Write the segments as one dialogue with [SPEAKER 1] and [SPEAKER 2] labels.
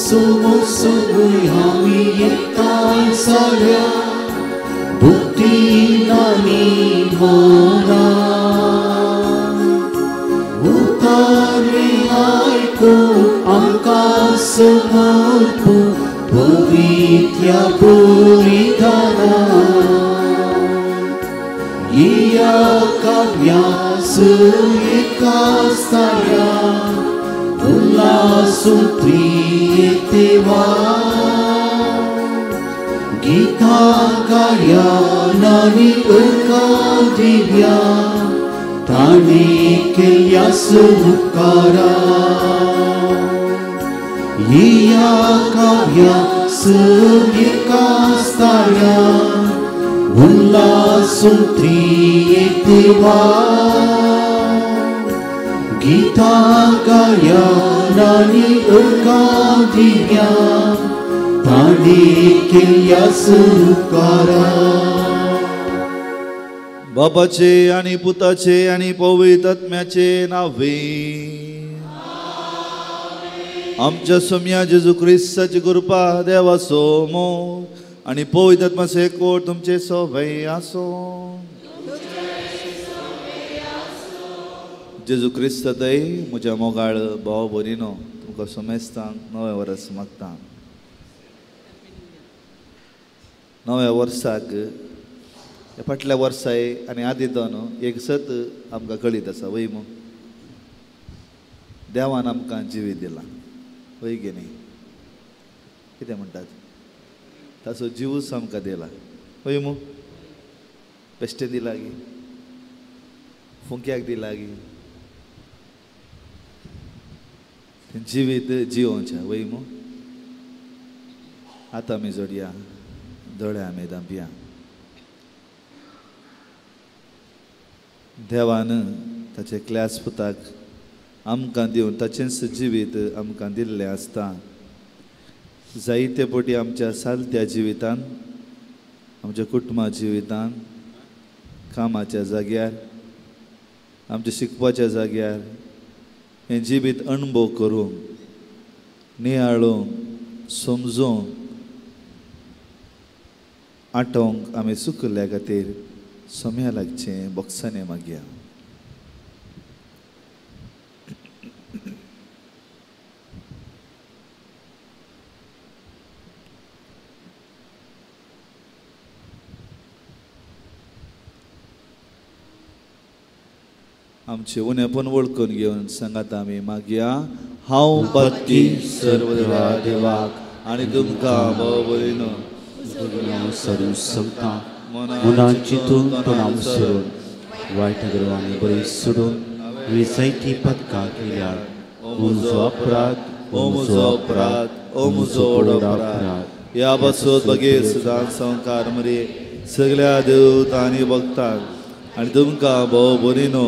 [SPEAKER 1] सुमुसुमुय आमी एकठांय जाल्या बुद्धी आनी मनान उतारे आयकून आमकां समर्पूं पवित्र बलिदानान या काव्यास एका स्थाया उल्हासून त्रियेतेवा गीतां गायन आनी अर्घां दिव्या ताणें केल्ल्या उपकारा या काव्यास एका स्थाया उल्हासून त्रियेतेवा गीतां गायन आनी अर्घां दिव्या ताणें केल्ल्या उपकारा.
[SPEAKER 2] बापाचे आनी पुताचे आनी पवित्र आत्म्याचे नावे आमच्या सोम्या जेजू क्रिस्ताची कृपा देवाचो मोग आनी पवित्र आत्म्याचो एकवट तुमचे सवय आसो. जेजू क्रिस्त दय म्हज्या मोगाळ भाव भयणीनो तुमकां समेस्तांक नवें वर्स मागता. नव्या वर्साक फाटल्या वर्साय आनी आदी दोन एक सत आमकां कळीत आसा वय मू देवान आमकां जिवीत दिलां वय गे न्ही कितें म्हणटात ताचो जिवूच आमकां दिला वय मू बेश्टें दिला गी फुंक्याक दिला गी जिवीत जिवोवचें वय मू. आतां आमी जोडया दोळे आमी धांपया. देवान ताचे क्लास पुताक आमकां दिवन ताचेंच जिवीत आमकां दिल्लें आसता. जायते पटी आमच्या सालत्या जिवितान आमच्या कुटुंबा जिवितान कामाच्या जाग्यार आमच्या शिकपाच्या जाग्यार हें जिवीत अणभव करूंक नियाळूंक समजूंक आटोवंक आमी चुकल्ल्या खातीर सोम्या लागचें बोक्सांनी मागया. आमचे उणेपण वळखून घेवन सांगात आमी मागया. हांव पत्की सर्व देवाक आनी तुमकां भाव भयणीनो
[SPEAKER 1] सरून सांगता मनान चिंतून तोंडान सरून वायट गर्वांनी बरी सोडून हांवें जायतीं पदकां केल्यार म्हजो अपराध
[SPEAKER 2] ओ म्हजो अपराध ओ म्हजो व्हड अपराध. ह्या पासून बगेर सुदान संवकार मरे सगळ्या देवतांनी भक्तांक आनी तुमकां भाव भयणीनो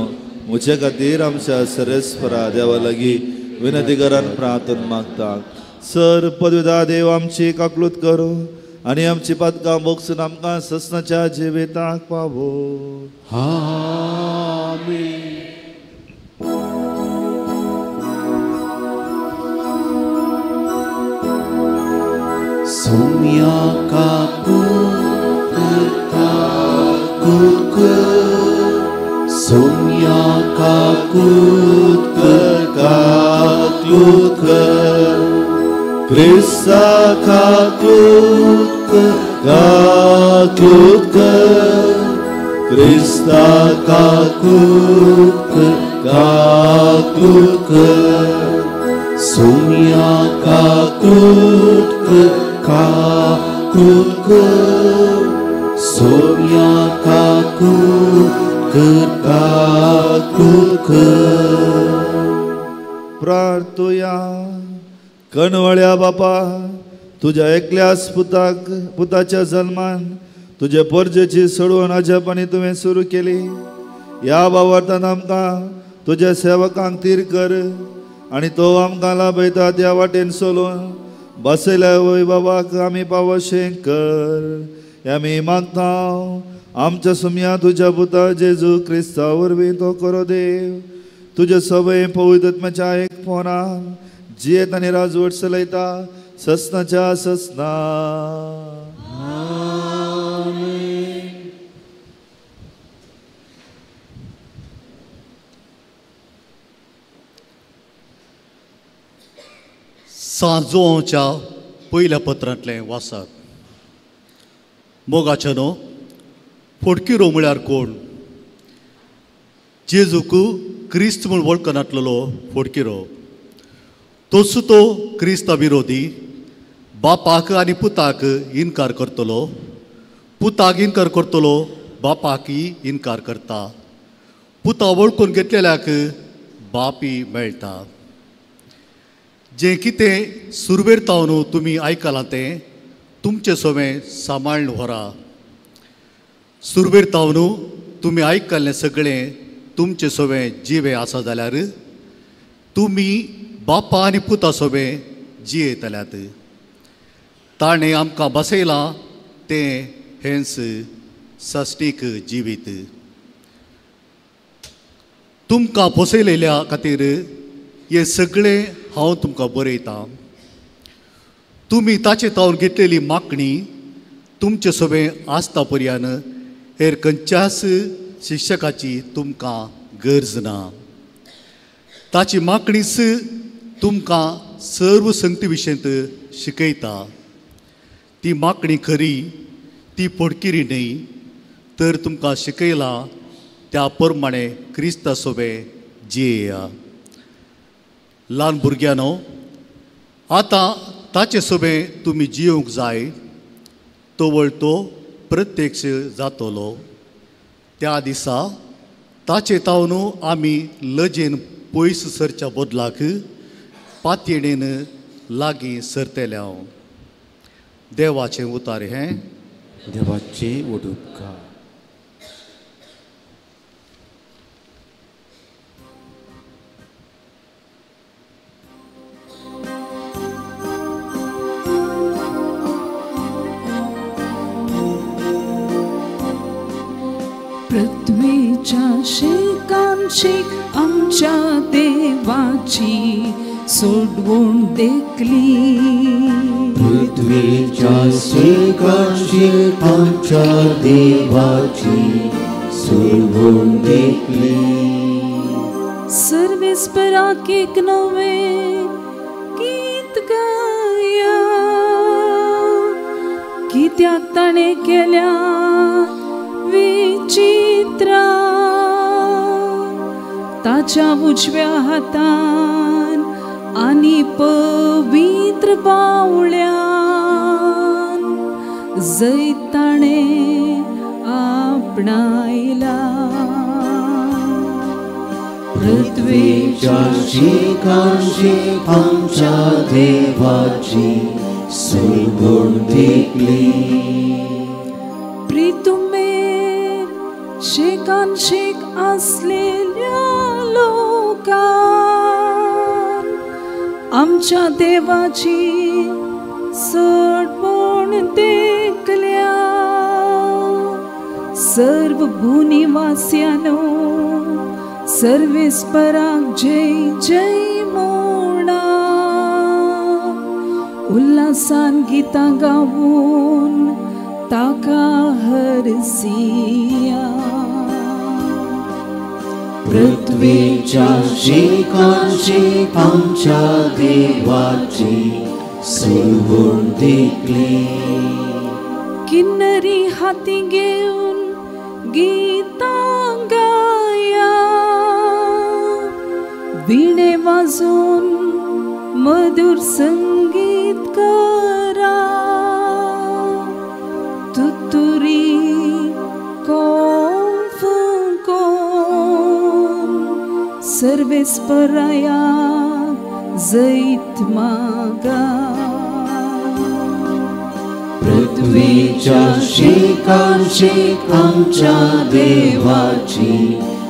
[SPEAKER 2] म्हजे खातीर आमच्या सरेस्परा देवा लागीं विनंती करान प्रार्थना मागता. सर पदविदा देव आमची काकलूत करूं आनी आमची पातकां भोगसून आमकां ससनाच्या जिविताक पावो.
[SPEAKER 1] आमेन. सोम्या काकूत काकूत सोम्या काकूत काकूत
[SPEAKER 2] क्रिस्ता काकूत काकूत क्रिस्ता काकूत काकूत
[SPEAKER 1] सोम्या काकूत काकूत सोम्या काकूत काकूत.
[SPEAKER 2] प्रार्थुया. कणवळ्या बापा तुज्या एकल्याच पुताक पुताच्या जल्मान तुजे परजेची सोडवण अजापांनी तुवें सुरू केली. ह्या बावर्थान आमकां तुज्या सेवकांक तीर कर आनी तो आमकां लाभयता त्या वाटेन सोलून बसयल्या वय बाबाक आमी पावशें कर. आमी मागता आमच्या सुमया तुज्या पुता जेजू क्रिस्ता वरवीं तो करो देव तुज्या सवय पवित्र आत्म्याच्या एक फोनान जियेत आनी राजवट चलयता ससनाच्या ससना.
[SPEAKER 3] सांजोच्या पयल्या पत्रांतलें वाचप. मोगाचें न्हू फोडकिरो म्हळ्यार कोण? जेजूक क्रिस्त म्हूण वळखनातलेलो फोडकिरो. तोच तो क्रिस्ता विरोधी, बापाक आनी पुताक इनकार करतलो, पुताक इनकार करतलो, बापाकय इनकार करता. पुता वळखून घेतलेल्याक बापी मेळटा. जें कितें सुरवेर तावन तुमी आयकलां तें तुमचें सवें सांबाळून व्हरा. सुरवेर तावन तुमी आयकल्लें सगळें तुमचें सवें जिवें आसा जाल्यार तुमी बापा आनी पुता सवें जियेतल्यात. ताणें आमकां बसयलां तें हेंच साश्टीक जिवीत. तुमकां पोसयलेल्या खातीर हें सगळें हांव तुमकां बरयतां. तुमी ताचे तावन घेतलेली मागणी तुमचे सवें आसता पर्यान हेर खंयच्याच शिक्षकाची तुमकां गरज ना. ताची मागणीच तुमकां सर्व संगती विशयंत शिकयता. ती मागणी खरी, ती पोडकिरी न्हय, तर तुमकां शिकयलां त्या प्रमाणे क्रिस्ता सोबे जियेया. ल्हान भुरग्यांनो, आतां ताचे सोबे तुमी जियोवंक जाय, तवळ तो प्रत्यक्ष जातलो. त्या दिसा ताचे तावन आमी लजेन पयस सरच्या बदलाक पातयेणेन लागीं सरतले. हांव देवाचें उतार हें.
[SPEAKER 1] देवाचें उडुपकार.
[SPEAKER 4] पृथ्वीच्या शेकांशीक आमच्या देवाची सोडवण देखली.
[SPEAKER 1] पृथ्वीच्या शेकांशीक आमच्या देवाची सोडवण देखली.
[SPEAKER 4] सर्वेस्पराक एक नवें गीत गाया, कित्याक ताणें केल्या विचित्रा. ताच्या उजव्या हातान आनी पवित्र बावळ्यान जैत ताणें आपणायला.
[SPEAKER 1] पृथ्वीच्या शेकांशीक आमच्या देवाची सोडवण देखली.
[SPEAKER 4] प्रितुमेर शेकान शेक आसलेल्या लोकान आमच्या देवाची सोडवण देखल्या. सर्व भूनिवास्यानो सर्वेस्पराक जय जय म्हणा. उल्हासान गीतां गावून ताका हरसिया.
[SPEAKER 1] पृथ्वीच्या शेकांशीक आमच्या देवाची सोडवण देखली.
[SPEAKER 4] किन्नरी हाती घेवन गीतां गाया, विणे वाजून मधुर संगीत करा. तुतुरी कोम फुंकोन सर्वेस्पराया जैत मागा.
[SPEAKER 1] पृथ्वीच्या शेकांशीक आमच्या देवाची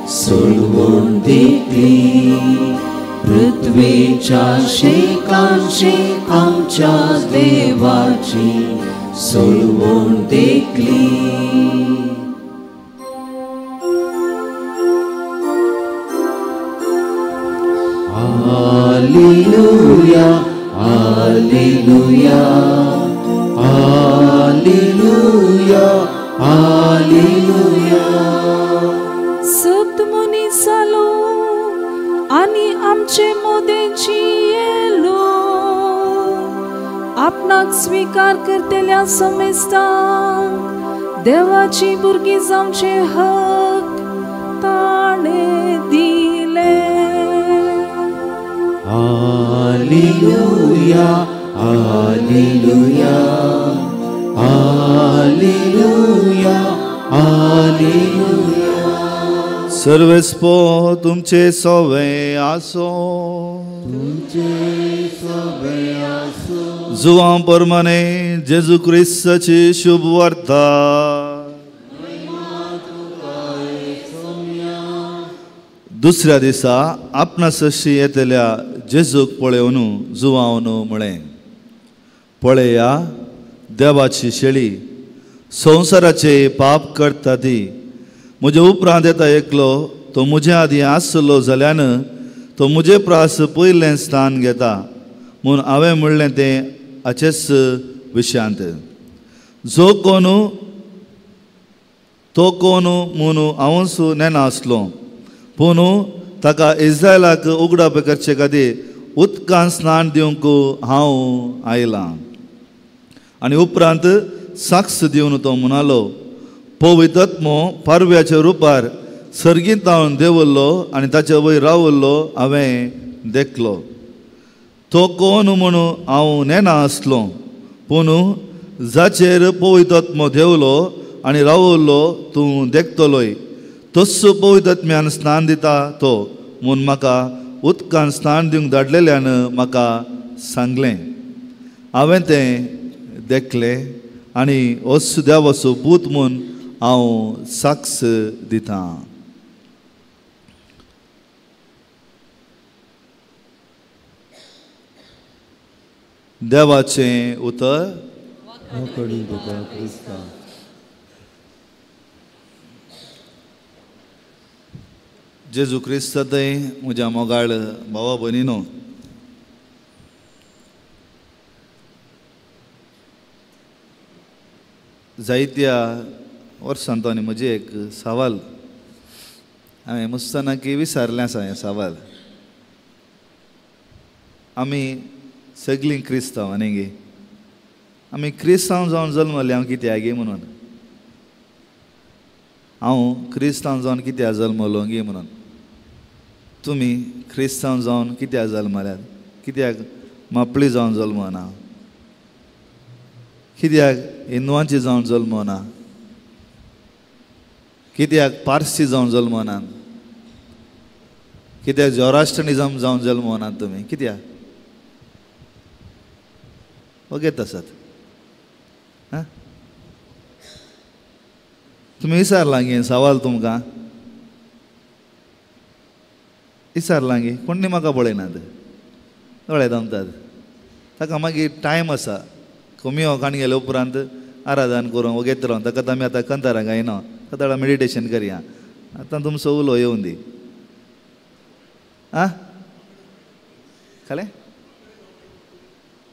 [SPEAKER 1] सोडवण देखली. पृथ्वीच्या शेकांशीक आमच्या देवाची सोडवण देखली. Alleluia, alleluia, hallelujah.
[SPEAKER 4] सत मनीस जालो आनी आमचे मदें जियेलो. आपणाक स्विकार करतल्या समेस्तांक देवाची भुरगीं जावचे हक ताणें दिले.
[SPEAKER 1] Hallelujah, hallelujah, hallelujah, hallelujah.
[SPEAKER 2] सर्वेस्पो तुमचे सवे आसो,
[SPEAKER 1] तुमचे सवे आसो.
[SPEAKER 2] जुवां परमाने जेजू क्रिस्ताची शुभ वार्ता. दुसऱ्या दिसा आपणा सशी येतल्या जेजूक पळोवन जुवावन म्हळें, पळया देवाची शेळी, संवसाराचे पाप करता ती. म्हजे उपरांत येता एकलो, तो म्हजे आदीं आसलो जाल्यान तो म्हजे प्रास पयलें स्थान घेता म्हूण हांवें म्हणलें तें हाचेच विशयांत. जो कोण तो कोण म्हूण हांवूच नेना आसलो, पूण ताका इस्रायलाक उगडाप करचे खातीर उदकान स्नान दिवंक हांव आयलां. आनी उपरांत साक्ष दिवन तो म्हणालो, पवित्र पारव्याच्या रुपार सर्गींत हांव देंवल्लो आनी ताचे वयर रावल्लो हांवें देखलो. तो कोण म्हूण हांव नेना आसलो, पूण जाचेर पवित्र देंवलो आनी रावल्लो तूं देखतलोय, तस्सो पवित्र स्नान दिता तो म्हूण म्हाका उदकान स्नान दिवंक धाडलेल्यान म्हाका सांगलें. हांवें तें देखलें आनी होच देवाचो पूत म्हूण हांव साक्ष दितां. देवाचें उतर. जेजू क्रिस्त थंय म्हज्या मोगाळ भावा भयणीनो, जायत्या वर्सांत आनी म्हजें एक सवाल हांवें मुस्ताना की विचारलें आसा. हें सवाल आमी सगळीं क्रिस्तांव आनी गे आमी क्रिस्तांव जावन जल्मले हांव कित्याक गे म्हणून, हांव क्रिस्तांव जावन कित्याक जल्मलो गे म्हणून, तुमी क्रिस्तांव जावन कित्याक जल्मल्यात, कित्याक मापळी जावन जल्मना, कित्याक हिंदवांची जावन जल्मना, कित्याक पारसी जावन जल्मना, कित्याक जोराष्ट्रनिजम जावन जल्मना, तुमी कित्याक वगेत आसात? आं, तुमी विचारलां गे सवाल तुमकां विचारलां गे, कोणी म्हाका पळयनात, दोळे दमतात. ताका मागीर टायम आसा, कमी काणी गेले उपरांत आराधन करूंक वगेत रावन ताका आमी आतां कंतारां गायना, ताका मेडिटेशन करया. आतां तुमचो उलो येवन दी. आं, खालें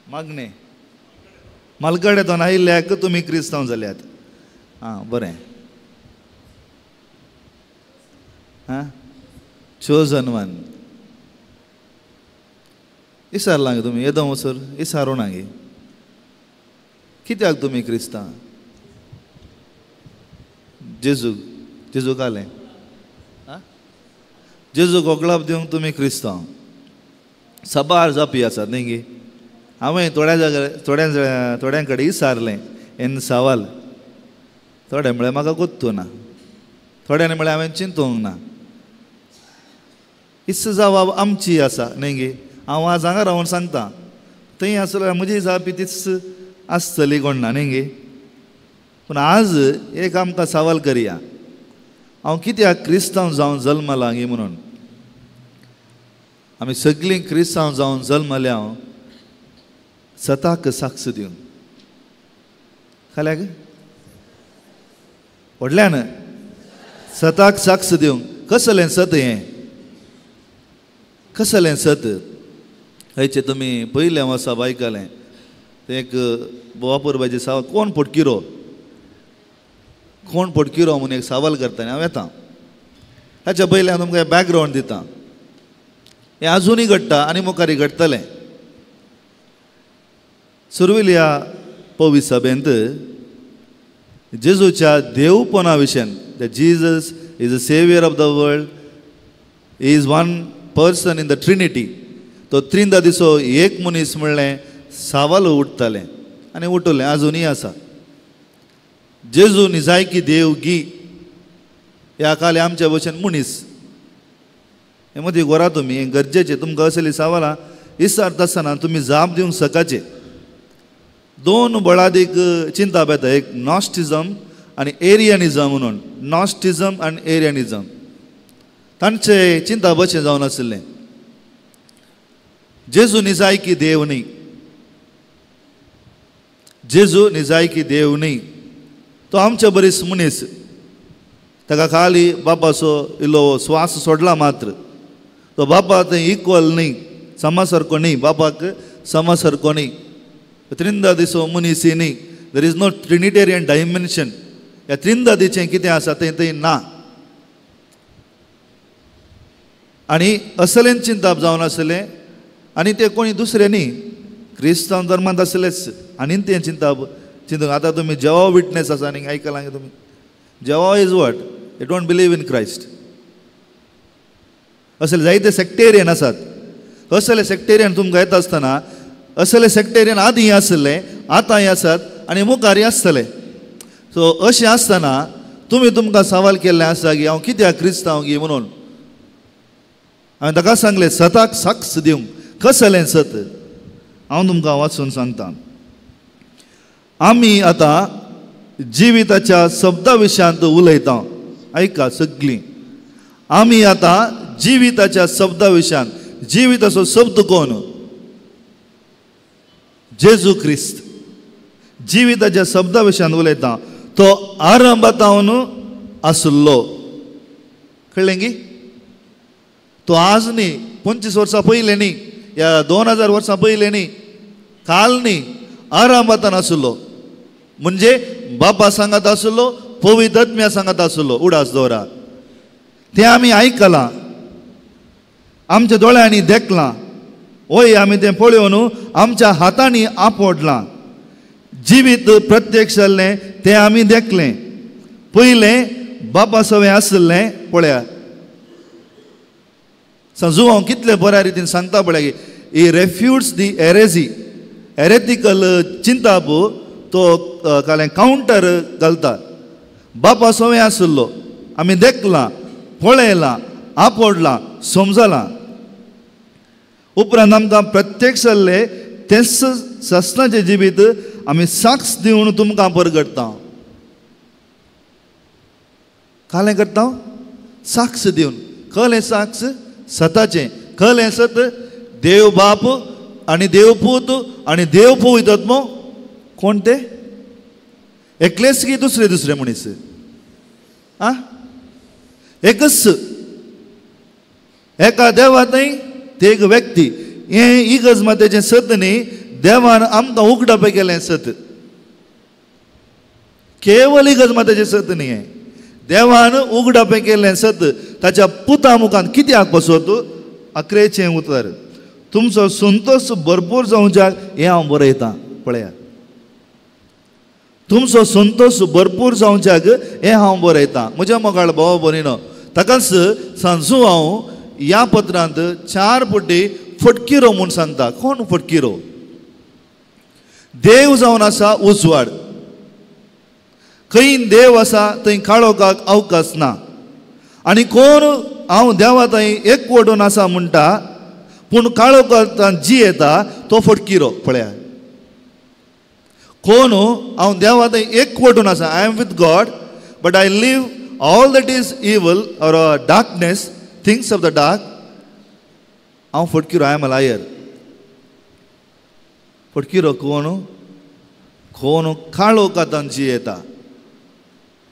[SPEAKER 2] मागणें मालगडे तो आयिल्ल्याक तुमी क्रिस्तांव जाल्यात. आं बरें. आं, चोजन वन विचारलां गे तुमी येदो वसर विचारूं ना गे कित्याक तुमी क्रिस्तांव? जेजूक जेजूक आलें, जेजूक वकलाप दिवंक तुमी क्रिस्तांव. साबार जापी आसात न्ही गे. हांवें थोड्या जाग्यार थोड्या थोड्यां कडेन विचारलें हें सवाल, थोडे म्हळ्यार म्हाका कोत्तू ना, थोड्यांनी म्हळ्यार हांवें चिंतूंक ना. इस जबाब आमची आसा न्ही गे. हांव आज हांगा रावन सांगता, थंय आसल्यार म्हजी जाप तीच आसतली कोण ना न्ही गे. पूण आज एक आमकां सवाल करया, हांव कित्याक क्रिस्तांव जावन जल्मला गे म्हणून. आमी सगळीं क्रिस्तांव जावन जल्मल्या सताक साक्ष दिवन खाल्याक व्हडल्यान सताक साक्ष दिवंक. कसलें सत हें? कसलें सत? हयचें तुमी पयलें वर्सा आयकलें तें एक वापरपाचें साव कोण फटकिरो कोण फटकिरो म्हणून एक सवाल करता आनी हांव येता. ताच्या पयलीं हांव तुमकां बॅकग्रावंड दिता. हें आजुनूय घडटा आनी मुखारय घडटलें. सुरवेल्या पवी सभेंत जेजूच्या देवपणा विशयान, the Jesus is a saviour of the world, is one person in the Trinity, तो त्रिंदा दिसो एक मनीस म्हणलें सवाल उठतालें आनी उठलें, आजुनूय आसा. जेजू निजायकी देव गी ह्या काले आमच्या भशेन मनीस, हें मदीं गोरा तुमी, हें गरजेचें. तुमकां असली सवालां विचारता आसतना तुमी जाप दिवंक शकाचे. दोन बळादीक चिंताप येता, एक नॉस्टिजम आनी एरियनिजम म्हणून. नॉस्टिजम आनी एरियनिजम तांचे चिंताप अशें जावन आशिल्लें, जेजू निजायकी देव न्ही, जेजू निजायकी देव न्ही, तो आमचे बरीच मनीस, ताका खाली बापाचो इल्लो स्वास सोडला मात्र, तो बापा थंय इक्वल न्ही, समा सारको न्ही, बापाक समा सारको न्ही, त्रिंदा दिसो मनीस न्ही. There is no Trinitarian dimension. ह्या त्रिंदादीचें कितें आसा तें थंय ना. आनी असलें चिंताप जावन आसलें आनी ते कोणी दुसरे न्ही, क्रिस्तांव धर्मांत आसलेच आनी तें चिंताप चिंतूंक. आतां तुमी जेवा विटनेस आसा आनी आयकलां तुमी, Jehovah is what? They don't believe in Christ. असले जायते सेक्टेरियन आसात. असले सेक्टेरियन तुमकां येता आसतना असले सेक्टेरियन आदीं आसले, आतांय आसात आनी मुखारय आसतले. सो अशें आसतना तुमी तुमकां सवाल केल्लें आसा की हांव कित्याक क्रिस्तांव गी म्हणून. हांवें ताका सांगलें सताक साक्ष दिवंक. कसलें सत? हांव तुमकां वाचून सांगता. आमी आतां जिविताच्या शब्दा विशयांत उलयता, आयका सगळीं. आमी आतां जिविताच्या शब्दा विशयांत, जिविताचो शब्द कोण? जेजू क्रिस्त. जिविताच्या शब्दा विशयांत उलयता. तो आरंभातावन आसलो, कळ्ळें की? तो आज न्ही, 25 वर्सां पयलीं न्ही, या 2000 वर्सां पयलीं न्ही, काल न्ही, आरंभातान आसलो. म्हणजे बापा सांगात आसलो, पवित्र आत्म्या सांगात आसलो. उडास दवरा, तें आमी आयकलां, आमच्या दोळ्यांनी देखलां, वय आमी तें पळोवन आमच्या हातांनी आपडलां. जिवीत प्रत्यक्ष जाल्लें तें आमी देखलें. पयलें बापा सवें आसलें, पळया संजू हांव कितले बऱ्या रितीन सांगता पळया की ही रेफ्युट्स दी एरेजी, एरेथिकल चिंताप तो कालें कावंटर घालता. बापा सवें आसलो, आमी देखलां, पळयलां, आपडलां, समजलां. उपरांत आमकां प्रत्यक्ष जाल्लें तेंच सासणाचें जिवीत आमी साक्ष दिवन तुमकां परगटता. कालें करता? साक्ष दिवन. कलें साक्ष? सताचें. कलें सत? देव बाप आनी देव पूत आनी देव पवित्र आत्मो. कोण ते? एकलेच की दुसरे दुसरे मनीस? आं, एकच एका देवा न्हय, ते एक व्यक्ती. हें इगर्ज मातेचें सत न्ही, देवान आमकां उगडाप केलें सत. केवल इगर्ज मातेचें सत न्ही, हें देवान उगडाप केलें सत. ताच्या पुता मुखान कित्याक बसोत? अकरेचें उतर, तुमचो संतोश भरपूर जावच्याक हें हांव बरयतां. पळया, तुमचो संतोश भरपूर जावच्याक हें हांव बरयतां. म्हज्या मोगाळ भाव भयणीनो, ताकाच सांजू हांव ह्या पत्रांत 4 पटी फटकिरो म्हूण सांगता. कोण फटकिरो? देव जावन आसा उजवाड. खंय देव आसा थंय काळोखाक अवकाश ना. आनी कोण हांव देवा थंय एकवटून आसा म्हणटा, पूण काळोखांत जी येता तो फटकिरो. पळया, कोण हांव देवा थंय एकवटून आसा, I am with God but I live all that is evil or darkness, things of the dark, हांव फटकिरो. I am a liar. फटकिरो कोण? कोण काळोखांत जी येता.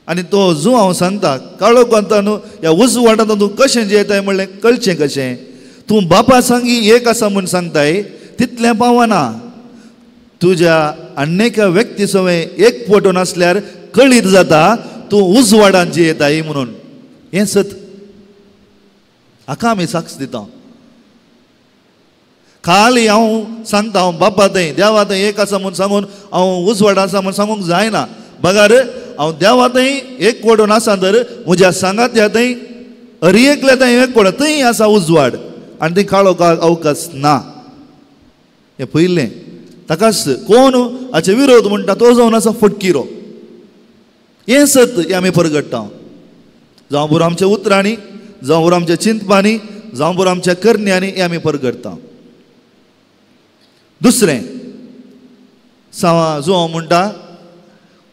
[SPEAKER 2] आनी तो जो हांव सांगता काळोखांत ह्या उजवाडांत तूं कशें जियेताय म्हणलें कळचें कशें? तूं बापा सांगी एक आसा म्हूण सांगताय तितलें पावना. तुज्या आन्येका व्यक्ती सवें एक पटोवन आसल्यार कळीत जाता तूं उजवाडान जियेताय म्हणून. हें सत, हाका आमी साक्ष दिता. खाली हांव सांगता हांव बापा थंय देवा थंय एक आसा म्हूण सांगून हांव उजवाड आसा म्हूण सांगूंक जायना. बगार हांव देवा थंय एक वडून आसा तर म्हज्या सांगात्या थंय हर एकल्या थंय एक वड थंय आसा उजवाड आनी थंय काळो अवकाश ना. हें पयलें. ताकाच कोण हाचे विरोध म्हणटा तो जावन आसा फटकिरो. हें सत हें आमी परगट्टा, जावं बरो आमच्या उतरांनी, जावं बरो आमच्या चिंतपांनी, जावं बरो आमच्या करण्यांनी हें आमी परगट्टा. दुसरें जो हांव म्हणटा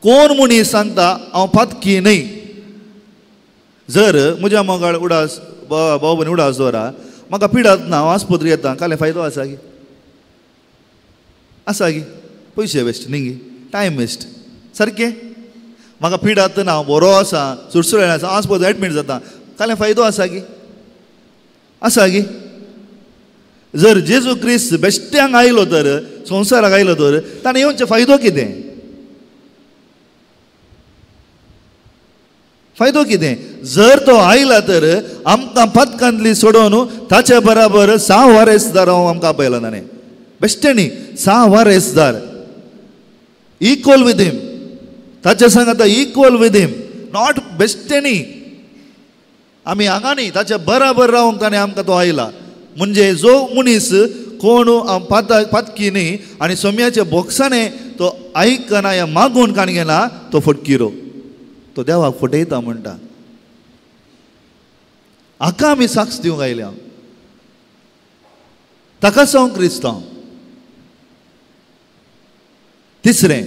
[SPEAKER 2] कोण मनीस सांगता हांव पातकी न्हय. जर म्हज्या मोगाळ उडास भाव भयणी उडास दवरा म्हाका पिडात ना हांव आस्पत्री येता कालें फायदो आसा गी? आसा गी? पयशे वेस्ट न्ही गी, टायम वेस्ट सारकें. म्हाका पिडात ना हांव बरो आसा सुडसुळे आसा आस्पत्री एडमीट जाता कालें फायदो आसा गी? आसा गी? जर जेजू क्रिस्त बेश्ट्यांक आयलो तर संवसाराक आयलो तर ताणें येवचें फायदो कितें? फायदो कितें? जर तो आयला तर आमकां पातकांतली सोडोवन ताचे बराबर सा वारेसदार हांव आमकां आपयला ताणें. बेश्टें न्ही, सा वारेसदार, इक्वल विथ हिम. ताचे संग आतां इक्वल विथ हिम, not बेश्टें न्ही. आमी हांगा न्ही, ताचे बराबर रावंक ताणें आमकां तो आयला. म्हणजे जो मनीस कोण पातकी न्ही आनी सोम्याच्या बोक्साने तो आयकना या मागून काण घेना तो फटकिरो, तो देवाक फटयता म्हणटा. हाका आमी साक्ष दिवंक आयल्या, ताकाच हांव क्रिस्तांव. तिसरें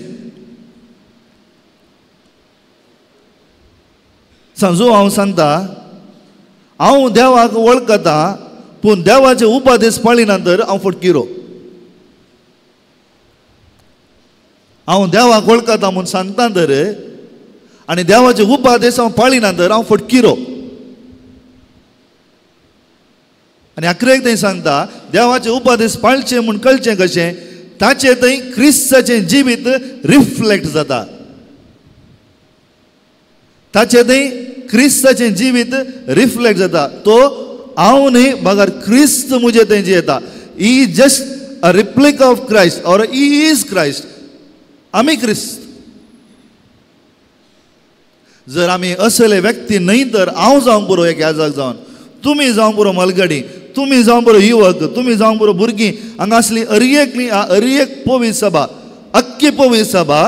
[SPEAKER 2] सांजू हांव सांगता हांव देवाक वळखता पूण देवाचे उपदेश पाळिना तर हांव फटकिरो. हांव देवाक वळखता म्हूण सांगता तर आनी देवाचे उपदेश हांव पाळिना तर हांव फटकिरो. आनी अकरेक थंय सांगता देवाचे उपदेश पाळचे म्हूण कळचें कशें? ताचें थंय क्रिस्ताचें जिवीत रिफ्लेक्ट जाता. ताचें थंय क्रिस्ताचें जिवीत रिफ्लेक्ट जाता. तो हांव न्ही बगर क्रिस्त म्हजे थंय जियेता. He just a replica of Christ or he is Christ. आमी क्रिस्त. जर आमी असले व्यक्ती न्हय तर हांव जावंक पुरो एक याजाक जावन, तुमी जावंक पुरो मलगडी, तुमी जावंक पुरो युवक, तुमी जावंक पुरो भुरगीं, हांगा आसली अरयेकली अरयेक पवी सभा, अक्की पवी सभा.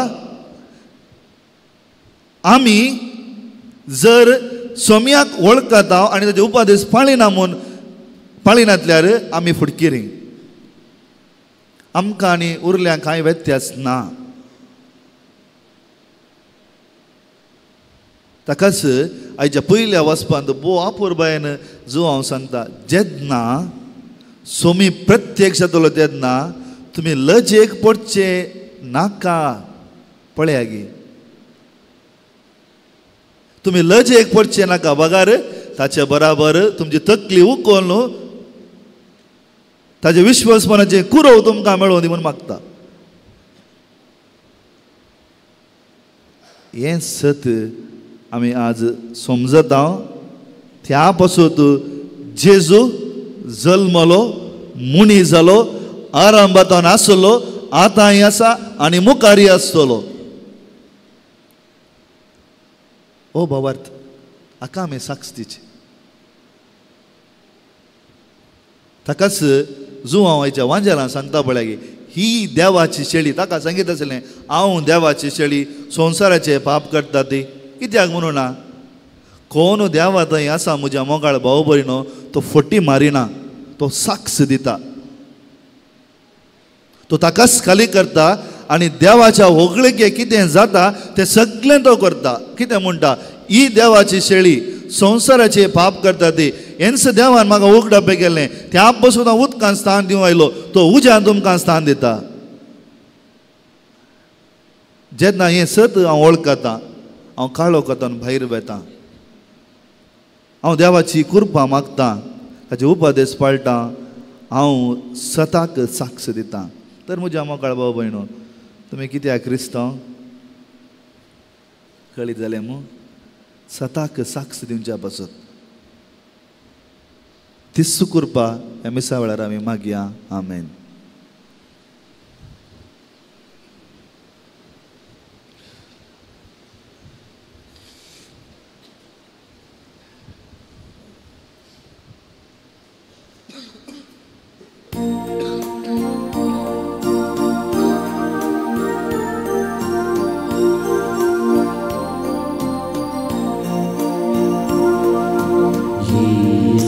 [SPEAKER 2] आमी जर सोम्याक वळखता आनी ताचे उपदेश पाळिना म्हूण पाळिनातल्यार आमी फुटकिरी. आमकां आनी उरल्या कांय व्यत्यास ना. ताकाच आयच्या पयल्या वचपांत भोव अपुरबायेन जो हांव सांगता, जेन्ना सोमी प्रत्यक्ष जातलो तेन्ना तुमी लजेक पडचे नाका. पळया गी, तुमी लजेक पडचे नाका बगार ताचे बराबर तुमची तकली उखोल न्हू ताजे विश्वासपणाचे कुरव तुमकां मेळोवन दी म्हूण मागता. हें सत आमी आज समजता. त्या पासून जेजू जल्मलो, मुनी जालो, आरंभांत आसलो, आतांय आसा आनी मुखारय आसतलो. ओ भावार्थ, हाका आमी साक्ष दिची. ताकाच जुवांव आयच्या वांजेलां सांगता पळय की ही देवाची शेळी. ताका सांगीत आसलें हांव देवाची शेळी, संवसाराचे पाप करता ती कित्याक म्हणून ना. कोण देवा थंय आसा म्हज्या मोगाळ भाव भयणो, तो फटी मारिना, तो साक्ष दिता, तो ताकाच खाली करता आनी देवाच्या होगळिके कितें जाता तें सगळें तो करता. कितें म्हणटा? ही देवाची शेळी, संवसाराचे पाप करता ती. हेंच देवान म्हाका उगडापें केलें, त्या पसून हांव उदकान स्थान दिवंक आयलो, तो उज्यान तुमकां स्थान दिता. जेन्ना हें सत हांव वळखता, हांव काळो करता भायर वेता, हांव देवाची कृपा मागता, ताचे उपदेश पाळटा, हांव सताक साक्ष दिता. तर म्हज्या मोगाळ भाव भयणो, तुमी कित्याक क्रिस्तांव कळीत जालें मू? सताक साक्ष दिवच्या पासत तीच कृपा ह्या मिसा वेळार आमी मागया. आमेन.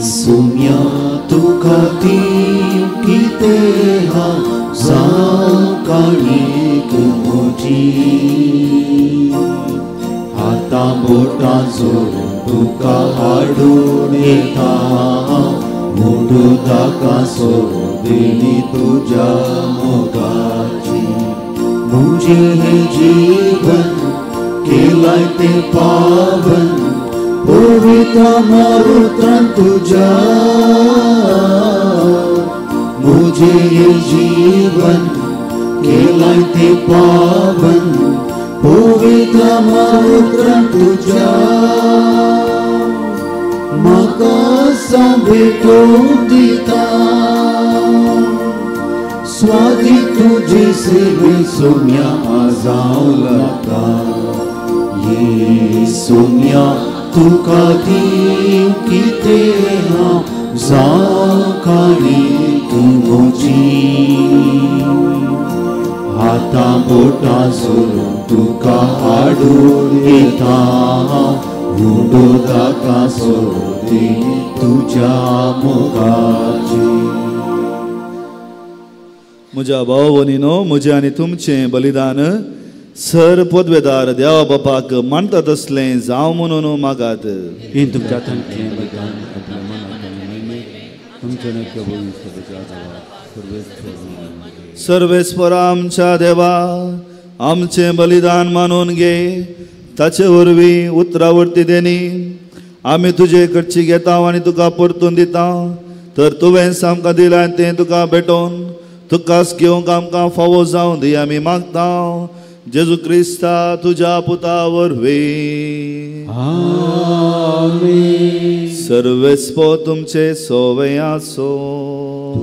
[SPEAKER 1] सुम्या तुका दिव कितें हांव जावं काणीक म्हजी हातां बोटां जोडून तुका हाडून येता मुंडू ताका सोदिनी तुज्या मोगाची म्हजें हें जीवन केलाय तें पावन पवित्र मारुत्रान तुज्या मुझे ये जीवन केलाय ते पावन पवित्र मारुत्रान तुज्या म्हाका सांभेटोवन दिता स्वादी तुजे सेवे सोम्या जावं लागता ये सोम्या तुका दिव कितें हांव जावं काणीक म्हजी हातां बोटां जोडून तुका हाडून येता हुंडो ताका सोदी तुज्या मोगाची.
[SPEAKER 2] म्हज्या भाव भयणीनो, म्हजें आनी तुमचें बलिदान सर पदवेदार देवा बापाक मानता तसलें जावं म्हणून मागात.
[SPEAKER 1] तुमच्या बलिदान
[SPEAKER 2] सर्वेस्परा आमच्या देवा, आमचें बलिदान मानून घे, ताचे वरवीं उतरावर्ती देणी आमी तुजे कडची घेता आनी तुका परतून दिता. तर तुवें आमकां दिलां तें तुका भेटोवन तुकाच घेवंक आमकां फावो जावं दी आमी मागता जेजू क्रिस्ता तुज्या पुता वरवीं.
[SPEAKER 1] आमेन.
[SPEAKER 2] सर्वेस्पो तुमचे सोवे आसो,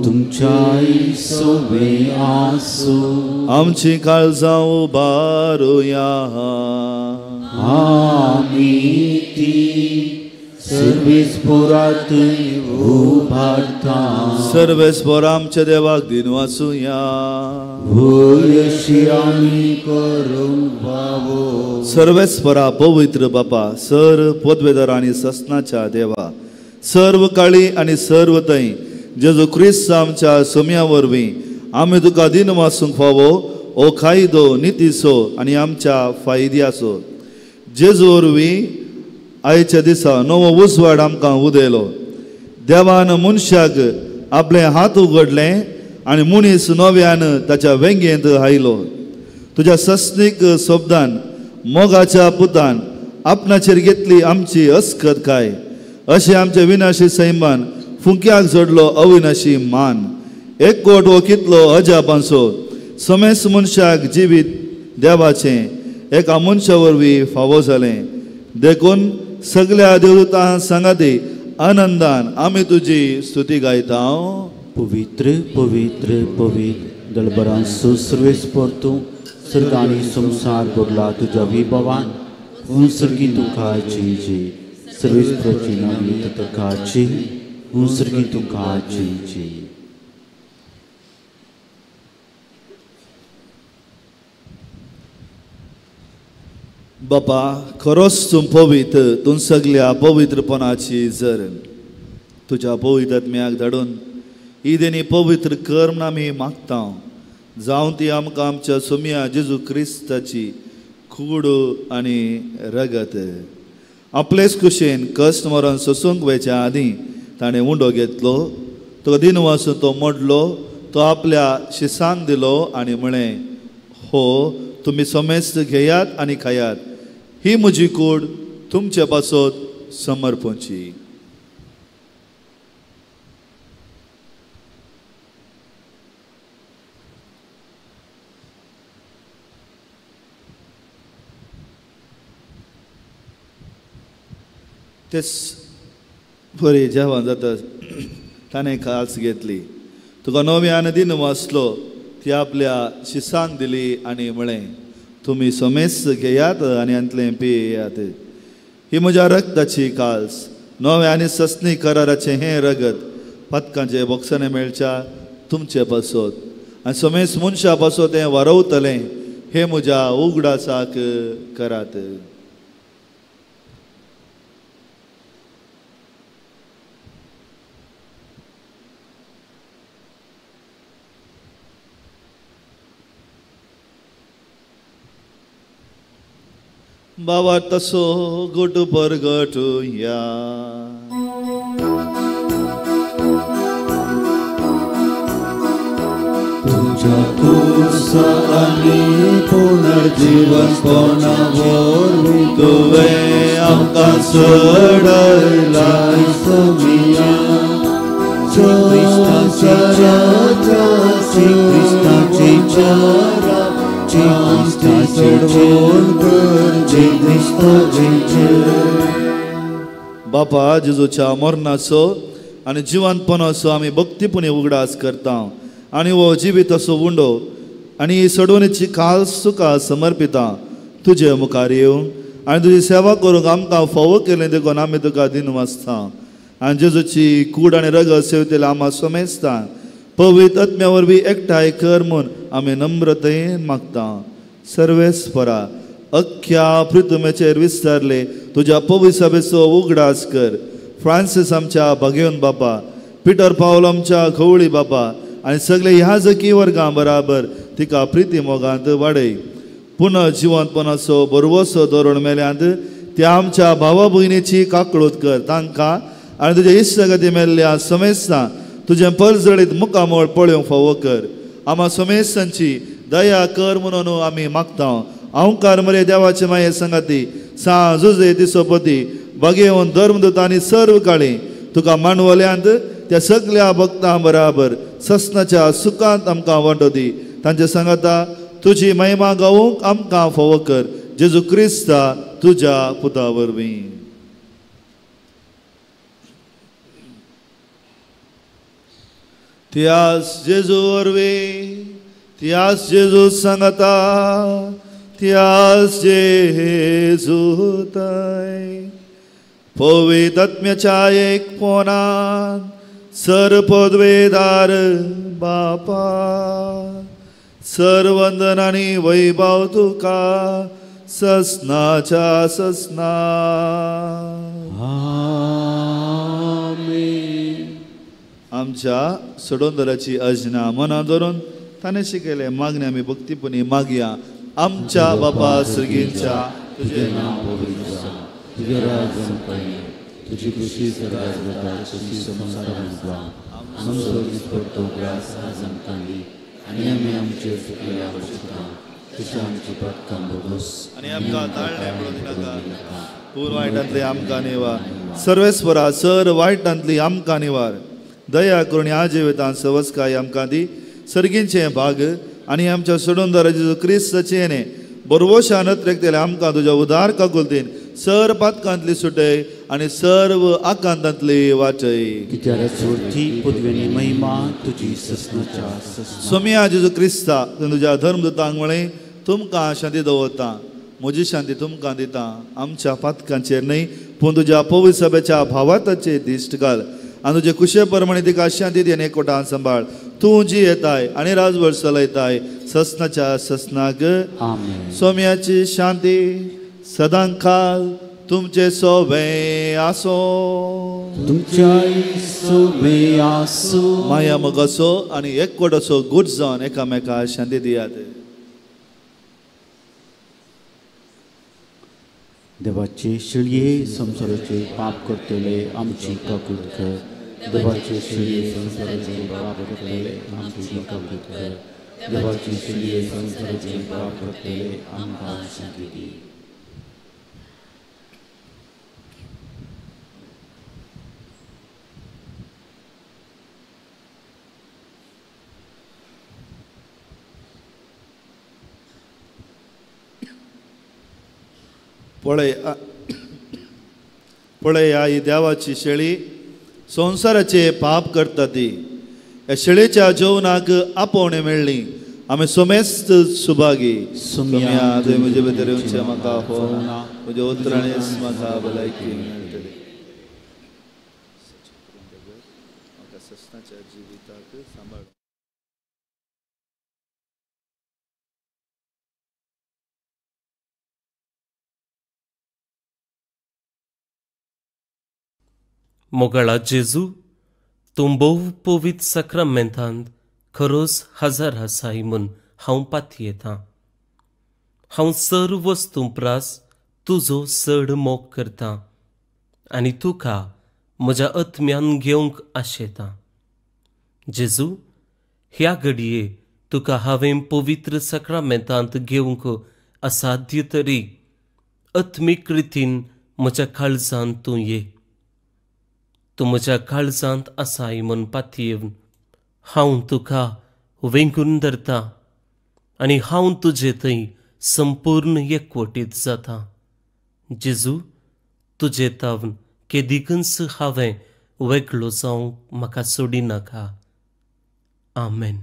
[SPEAKER 1] तुमच्याय सोवे आसो.
[SPEAKER 2] आमची काळजां उबारुया,
[SPEAKER 1] आमी ती सर्वेस्पोरात उबारता.
[SPEAKER 2] सर्वेस्पोर आमच्या देवाक दिन वाचुया,
[SPEAKER 1] भूयशी आमी करूंक फावो.
[SPEAKER 2] सर्वेस्परा पवित्र बापा, सर पदवेदार आनी ससनाच्या देवा, सर्व काळी आनी सर्व थंय जेजू क्रिस्त आमच्या सोम्या वरवीं आमी तुका दिन वाचूंक फावो ओ कायदो नितीचो आनी आमच्या फायद्याचो. जेजू वरवीं आयच्या दिसा नवो उजवाड आमकां उदयलो. देवान मनशाक आपले हात उगडले आनी मनीस नव्यान ताच्या वेंगेंत आयलो. तुज्या सस्नीक शब्दान मोगाच्या पुतान आपणाचेर घेतली आमची अस्कत काय अशें आमच्या विनाशी सैमान फुंक्याक जोडलो अविनाशी मान. एक कोट हो कितलो अजापांचो समेस मनशाक जिवीत देवाचें एका मनशा वरवीं फावो जालें. देखून सगळ्या देवदूतां सांगाती आनंदान आमी तुजी स्तुती गायता.
[SPEAKER 1] पवित्र पवित्र पवित्र दलबरांचो सर्वेस्पर तूं, सर्ग आनी संवसार भरला तुज्या विभवान. उंसर्गी तुका जी जी, सर्वेस्पराची नामी तुका जी, उंसर्गी तुका जी जी.
[SPEAKER 2] बापा, खरोच तूं पवित्र, तूं सगल्या पवित्रपणाची जर तुज्या पवित्र आत्म्याक धाडून ही देणी पवित्र कर म्हूण आमी मागता. जावं ती आमकां आमच्या सोम्या जेजू क्रिस्ताची कूड आनी रगत. आपलेच कुशेन कश्ट मरण सोसूंक वयच्या आदीं ताणें उंडो घेतलो, तो दिन वासून तो मोडलो, तो आपल्या शिसांक दिलो आनी म्हळें, हो तुमी समेस्त घेयात आनी खायात, ही म्हजी कूड तुमचे पासत समर्पणची. तेच बरी जेवण जाता ताणें काल्स घेतली. तुका नव्यान दिन वाचलो, ती आपल्या शिसांक दिली आनी म्हळें, तुमी समेस्त घेयात आनी हांतलें पियात. ही म्हज्या रक्ताची काल्स, नव्या आनी सस्नी कराराचें हें रगत पातकांचे बोक्सांनी मेळच्या तुमचे पासत आनी समेस्त मनशा पासत हें वारवतलें. हें म्हज्या उगडासाक करात. बाबा तसो गोटू परगटुया.
[SPEAKER 1] तुझ्या कुर्सा आनी पुनर्जीवनपणा वरवीं
[SPEAKER 2] तुवें आमकां सोडयलाय.
[SPEAKER 1] समिया क्रिस्ताची चारा
[SPEAKER 2] बापा जेजूच्या मरणाचो आनी जिवंतपणाचो आमी भक्तीपणी उगडास करता आनी हो जिवीत असो उंडो आनी ही सोडवणीची खास तुका समर्पिता. तुजे मुखार येवंक आनी तुजी सेवा करूंक आमकां फावो केलें देखून आमी तुका दिन वाचता. आनी जेजूची कूड आनी रगत सेवतेले आमा समेजता पवित्र आत्म्या वरवीं एकठांय कर म्हूण आमी नम्रतेन मागता. सर्वेस्परा अख्ख्या पृथ्वीचेर विस्तारले तुज्या पवित्र सभेचो उगडास कर. फ्रांसीस आमच्या भागेवन बापा, पिटर पावल आमच्या खवळी बापा आनी सगळे ह्या जकी वर्गां बराबर तिका प्रिती मोगांत वाडय. पुनः जिवंतपणाचो बरवसो धोरण मेल्यांत त्या आमच्या भावा भयणीची काकळूत कर. तांकां आनी तुज्या इश्टगती मेल्ल्या समेस्तां तुजें परजळीत मुखामळ पळोवंक फावो कर. आमा समेस्तांची दया कर म्हणून आमी मागता. अंकार मरे देवाचे माये संगाती सा जुजे दिसोपती बागेवन धर्मदूत आनी सर्व काळी तुका मांडवल्यांत त्या सगल्या भक्तां बराबर ससनाच्या सुखांत आमकां वांटो दी. तांचे सांगाता तुजी महिमा गावूंक आमकां फावो कर. जेजू क्रिस्ता तुज्या पुता वरवीं. त्यास जेजू वरवीं, त्यास जेजू सांगता, त्यास जेजू तय पवित्र आत्म्याच्या एक पोनान सर पदवेदार बापा सर वंदन आनी वैभव तुका ससनाच्या ससना.
[SPEAKER 1] आमेन.
[SPEAKER 2] आमच्या सोडोंदराची अजना मनां धरून ताणें शिकयलें मागणें आमी भक्तीपणी मागया. आमच्या बापा सर्गींच्या
[SPEAKER 1] तुजें नांव पवित्र जावं, तुजें राज्य जावं, तुजी खुशी स्वर्गात जाता तशी संवसारांत जावं. आमचो दिसपट्टो ग्रास आज आमकां दी आनी आमी आमचे चुकलेल्या वचता तशें आमची पातकां भोगोस
[SPEAKER 2] आनी आमकां ताळणें पडूं दिनाका, पूर वायटांतली आमकां निवार. सर्वेस्वरा सर वायटांतली आमकां निवार. दया करून ह्या जिवितांत सवस्काय आमकां दी. सर्गींचें भाग आनी आमच्या सोडूनदारा जेजू क्रिस्ताचें न्ही बरवशान नत्रेकतले आमकां तुज्या उदार काकुलतीन सर पातकांतली सुटय आनी सर्व आकांतांतली वाचय.
[SPEAKER 1] कित्याक चवथी पदवेनी महिमा तुजी ससनाच्या ससना.
[SPEAKER 2] सोमिया जेजू क्रिस्ता तुज्या धर्मदूतांक म्हळें तुमकां शांती दवरता, म्हजी शांती तुमकां दिता. आमच्या पातकांचेर न्हय पूण तुज्या पवित्र सभेच्या भावाताचेर दिश्ट घाल आनी तुजे कुशे प्रमाणे तिका शांती दी आनी एकवटान सांबाळ. तूं जी येताय आनी राजवट चलयताय ससनाच्या ससनाक.
[SPEAKER 1] आमेन.
[SPEAKER 2] सोम्याची शांती सदांकाल तुमचे सोबे आसो.
[SPEAKER 1] तुमच्याय सोबे आसो.
[SPEAKER 2] माया मोगाचो आनी एकवटाचो गूट जावन एकामेका शांती दियात.
[SPEAKER 1] देवाचे शिळये संवसाराचे पाप करतले आमची काकूत कर. देवाचे शिळये संवसाराचे पाप करतले आमची काकूत कर. देवाचे शिळये संवसाराचे पाप करतले आमकां शांती दी.
[SPEAKER 2] पळय पळया ही देवाची शेळी संवसाराचे पाप करता ती. ह्या शेळेच्या जेवणाक आपोवणें मेळ्ळी. आमी समेस्त सुभागी. सुम्या तुवें म्हजे भितर येवचें म्हाका आपोवना, म्हज्या उतरांनीच म्हाका भलायकी मेळटली. म्हाका सस्नाच्या जिविताक सांबाळ.
[SPEAKER 5] मोगाळा जेजू, तूं भोव पवित्र साक्रामेंतांत खरोच हजर आसाय म्हूण हांव पातयेतां. हांव सर्व वस्तूं प्रास तुजो चड मोग करतां आनी तुका म्हज्या आत्म्यान घेवंक आशेतां. जेजू, ह्या घडये तुका हांवें पवित्र साक्रामेंतांत घेवंक असाध्य तरी आत्मीक रितीन म्हज्या काळजांत तूं ये. तूं म्हज्या काळजांत आसाय म्हूण पातयेवन हांव तुका वेंगून धरता आनी हांव तुजे थंय संपूर्ण एकवटीत जाता. जेजू, तुजे तावन केदिकूच हांवें वेगळो जावंक म्हाका सोडिनाका. आमेन.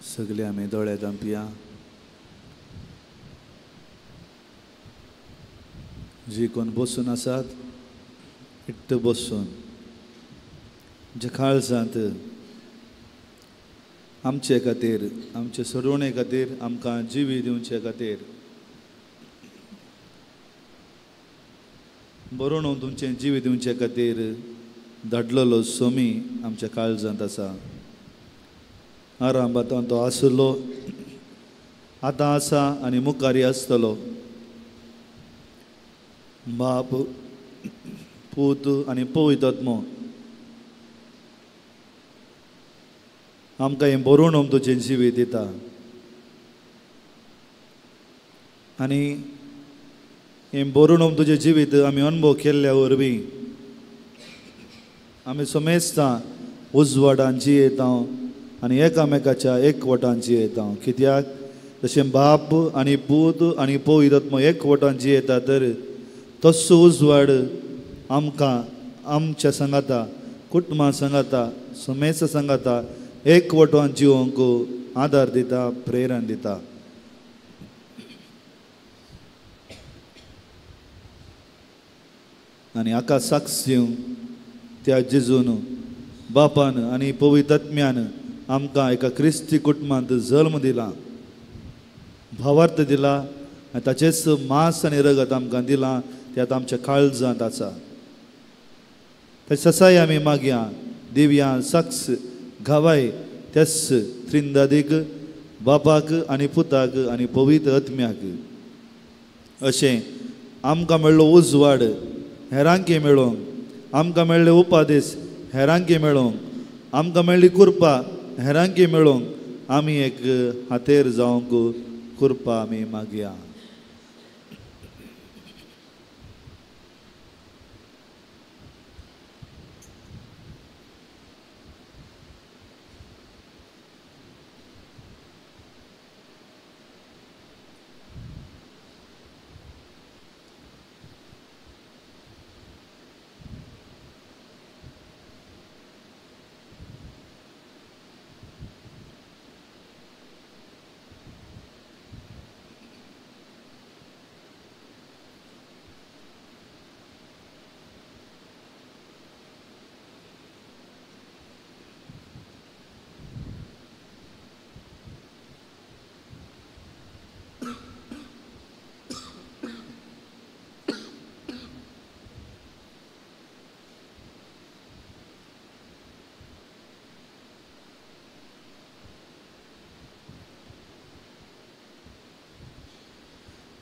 [SPEAKER 2] सगळे आमी दोळे धांपया. जी कोण बसून आसात इट्ट बसून जे काळजांत आमचे खातीर, आमचे सोडवणे खातीर, आमकां जिवी दिवचे खातीर बरोवन तुमचें जिवी दिवचे खातीर धाडलेलो सोमी आमच्या काळजांत आसा. आरांभांत तो आसलो, आतां आसा आनी मुखारी आसतलो. बाप, पूत आनी पवित्र आत्मो आमकां हें बरोवन तुजें जिवीत दिता आनी हें बरोवन तुजें जिवीत आमी अनुभव केल्ल्या वरवीं आमी समेस्तां उजवाडान जियेता आनी एकामेकाच्या एकवटान जियेता. कित्याक जशें बाप आनी पूत आनी पवित्र आत्मो एकवटान जियेता तर तस्सो उजवाड आमकां आमच्या सांगाता, कुटुंबा सांगाता, समेस्त सांगाता एकवटान जिवंक आदार दिता, प्रेरणा दिता. आनी हाका साक्ष दिवंक त्या जेजून बापान आनी पवित्र आत्म्यान आमकां एका क्रिस्ती कुटुंबांत जल्म दिला, भावार्थ दिला आनी ताचेच मांस आनी रगत आमकां दिलां तें आतां आमच्या काळजांत आसा. ताची ससाय आमी मागया दिव्या साक्ष गावाय त्याच त्रिंदादीक बापाक आनी पुताक आनी पवित्र आत्म्याक. अशें आमकां मेळ्ळो उजवाड हेरांकी मेळोंक, आमकां मेळ्ळे उपादेस हेरांकी मेळोंक, आमकां मेळ्ळी कृपा हेरांकी मेळोंक आमी एक हातेर जावंक कृपा आमी मागया.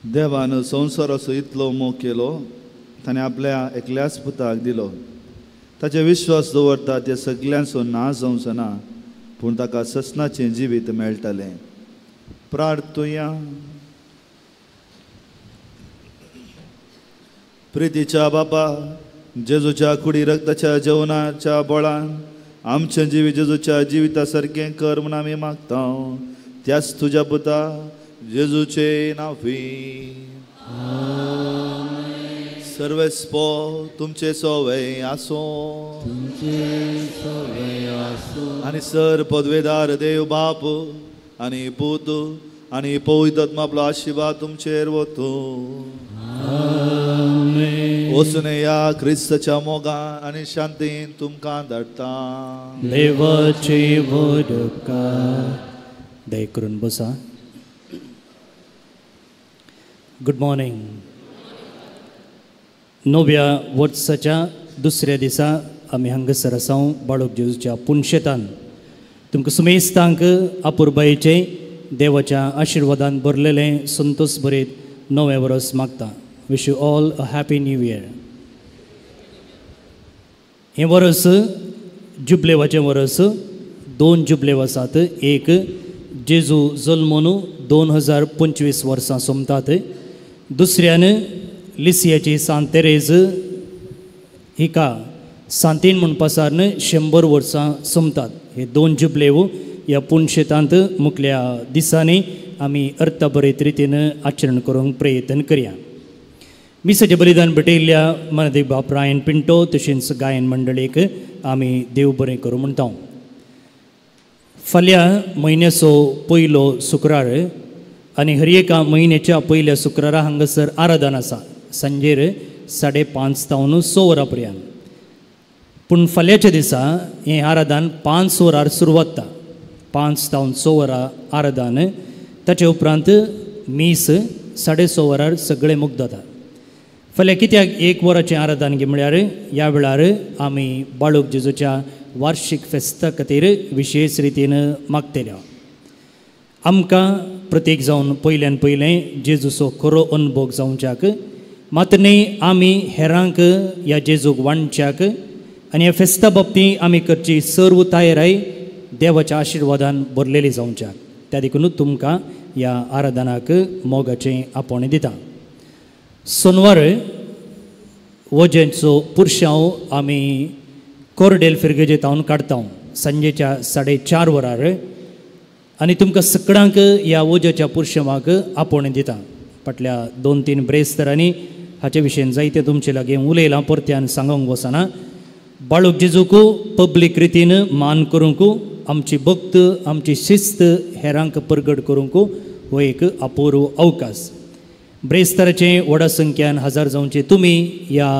[SPEAKER 2] देवान संवसाराचो इतलो मोग केलो ताणें आपल्या एकल्याच पुताक दिलो. ताचे विश्वास दवरता ते सगल्यांचो ना जावचो ना पूण ताका ससनाचें जिवीत मेळटलें. प्रार्थुया. प्रितीच्या बापा, जेजूच्या कुडी रक्ताच्या जेवणाच्या बळान आमचें जिवीत जेजूच्या जिविता सारकें कर म्हूण आमी मागता. त्याच तुज्या पुता जेजूचे नांवी. सर्वेस्पो तुमचे सोवे आसो आनी सर पदवेदार देव बाप आनी पूत आनी पवित्र आत्मा आपलो आशिर्वाद तुमचेर वतूं. वचून या क्रिस्ताच्या मोगान आनी शांतीन तुमकां धाडटा.
[SPEAKER 6] देवाचे वरकार. दया करून बसा. Good morning. नव्या वर्साच्या दुसऱ्या दिसा आमी हांगासर आसा बाळूक जेजूच्या पुनशेतान. तुमकां सुमेस्तांक अपुरबायेचे देवाच्या आशिर्वादान भरलेलें संतोष भरीत नवें वर्स मागता. Wish you all a happy new year. हें वर्स जुबलेवाचें वर्स. दोन जुबलेव आसात. एक जेजू जल्मून 2025 वर्सां सोमतात. दुसऱ्यान लिसियाची सांत तेरेज हिका सांतीन म्हूण पासारन 100 वर्सां सोमतात. हे दोन जुबलेव ह्या पुनशेतांत मुखल्या दिसांनी आमी अर्थभरीत रितीन आचरण करूंक प्रयत्न करया. मिसाचें बलिदान भेटयल्ल्या मनदीप बाप रायन पिंटो तशेंच गायन मंडळीक आमी देव बरें करूं म्हणटा. फाल्यां म्हयन्याचो पयलो शुक्रार आनी हर एका म्हयन्याच्या पयल्या शुक्रारा हांगासर आराधन आसा सांजेर 5:30 तावन 6 वरां पर्यंत. पूण फाल्यांच्या दिसा हें आराधन 5 वरार सुरवात जाता. 5 तावन 6 वरां आराधन. ताचे उपरांत मीस 6:30 वरार सगळें मुक्त जाता. फाल्यां कित्याक 1 वराचें आराधन घे म्हळ्यार ह्या वेळार आमी बाळूक जेजूच्या वार्षिक फेस्ता खातीर विशेष रितीन मागतल्या. आमकां प्रत्येक जावन पयल्यान पयलें जेजूचो खरो अनुभव जावच्याक मात न्ही आमी हेरांक ह्या जेजूक वांटच्याक आनी ह्या फेस्ता बाबतींत आमी करची सर्व तयाराय देवाच्या आशिर्वादान भरलेली जावच्याक. त्या देखून तुमकां ह्या आराधनाक मोगाचें आपोवणें दिता. सोनवार वजेंचो पुरशांव आमी कोरडेल फिरगेजे तावन काडता सांजेच्या 4:30 वरार आनी तुमकां सगळ्यांक ह्या वज्याच्या पुरशांवाक आपोवणें दिता. फाटल्या 2-3 ब्रेस्तरांनी हाचे विशयन जायते तुमचे लागीं उलयलां, परत्यान सांगूंक वचना. बाळूक जेजूक पब्लीक रितीन मान करूंक आमची भक्त आमची शिस्त हेरांक परगट करूंक हो एक अपूर्व अवकाश. ब्रेस्तराचे व्हडा संख्यान हजार जावचे तुमी ह्या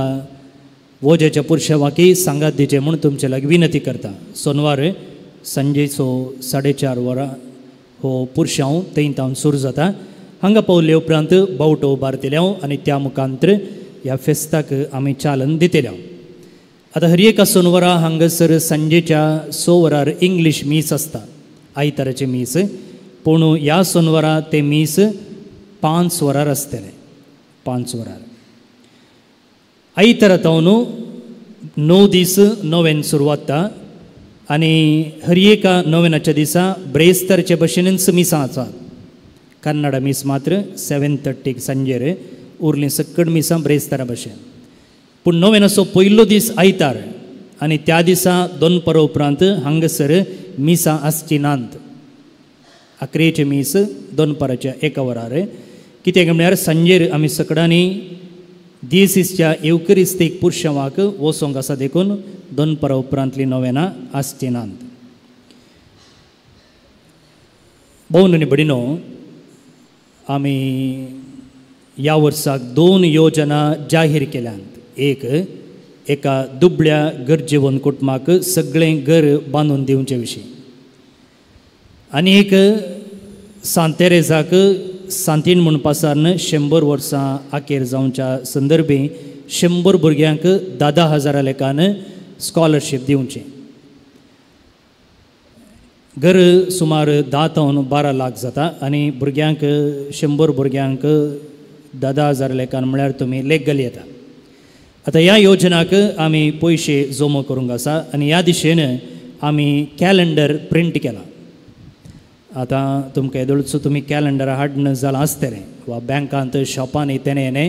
[SPEAKER 6] वोजेच्या पुरशेवाकी सांगात दिचें म्हूण तुमचे लागीं विनंती करता. सोनवार सांजेचो 4:30 वरां हो पुरशांव थंय तावन सुरू जाता. हांगा पावले उपरांत बावटो उबारतले आनी त्या मुखांतर ह्या फेस्ताक आमी चालन दितले. आतां हर एका सोनवारा हांगासर सांजेच्या 6 वरार इंग्लीश मीस आसता, आयताराचें मीस. पूण ह्या सोनवारा तें मीस 5 वरार आसतलें, 5 वरार. आयतारा तावन 9 दीस नोवेन सुरवात आनी हर एका नोवेनाच्या दिसा ब्रेस्तारचे भशेनच मिसां आसात. कन्नडा मीस मात्र 7:30 सांजेर, उरलीं सकड मिसां ब्रेस्तारा भशेन. पूण नोवेनाचो पयलो दीस आयतार आनी त्या दिसा दोनपरा उपरांत हांगासर मिसां आसची नात. आक्रेचें मीस दोनपराच्या 1 वरार. कित्याक म्हळ्यार सांजेर आमी सकडांनी दिसीसच्या येवकरिस्तीक पुरशांवाक वचोंक आसा, देखून दोनपरा उपरांतली नोवेनां आसची नात. भोवन आनी भयणीनो, आमी ह्या वर्साक 2 योजना जाहीर केल्यात. एक, एका दुबळ्या गरजेवन कुटुंबाक सगळें घर बांदून दिवचे विशीं, आनी एक सांत तेरेजाक सांतीन म्हूण पासारन 100 वर्सां आखेर जावच्या संदर्भी 100 भुरग्यांक 10,000 लेखान स्कॉलरशीप दिवचें. घर सुमार 10 तावन 12 लाख जाता आनी भुरग्यांक 100 भुरग्यांक 10,000 लेखान म्हळ्यार तुमी लेख घाली येता. आतां ह्या योजनाक आमी पयशे जमो करूंक आसा आनी ह्या दिशेन आमी कॅलेंडर प्रिंट केलां. आतां तुमकां येदोळचो तुमी कॅलेंडर हाडन जालां आसतलें वा बँकांत शॉपांनी तेणे हेणे